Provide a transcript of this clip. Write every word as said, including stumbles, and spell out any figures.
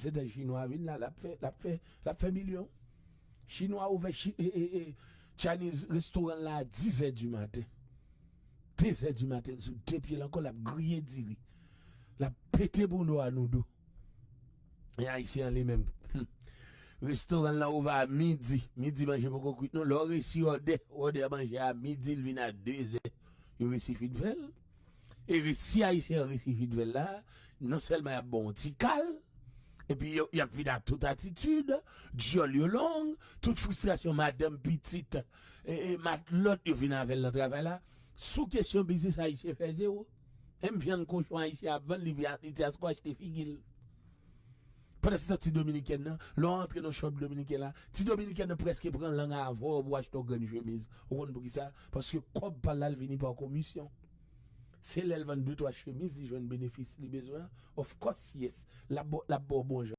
se tan chinwa vin la, l ap fè, l ap fè, l ap fè milyon. Chinwa ouvè chi, e, e, e, Chinese restoran la a dizè di maten. Dezè di maten, sou de pye l ankò, l ap griye diri. L ap pete bouno a nou do. E Ayisyen an li menm. Hmm. Restoran la ouvè a midi. Midi manje poko kwit non. Lè w resi òdè, òdè manje a midi, l vin a dezè. Yo resi fin fè l. E resi Ayisyen an resi fin fè l la, non sèlman y ap ba w yon ti kal, epi yo, y ap vin ak tout atitid, dyòl yo long, tout fristrasyon madanm, pitit, e, e matlòt yo vin avè l nan travay la. Sou kesyon biznis, Ayisyen fè zewo. Menm vyann kochon Ayisyen ap vann, li vin, li te asko achte figi l. Pandansetan, ti Dominikèn nan, lè w antre nan shop Dominiken la, ti Dominikèn nan prèske pran lang avè w pou w achte yon grenn chemiz. Ou konn poukisa? Paske kòb pa l la, l vini pa komisyon. Se lè l vann de twa chemiz, li jwenn benefis li bezwen an. Of course, yes. L ap ba w, l ap ba w bon jan.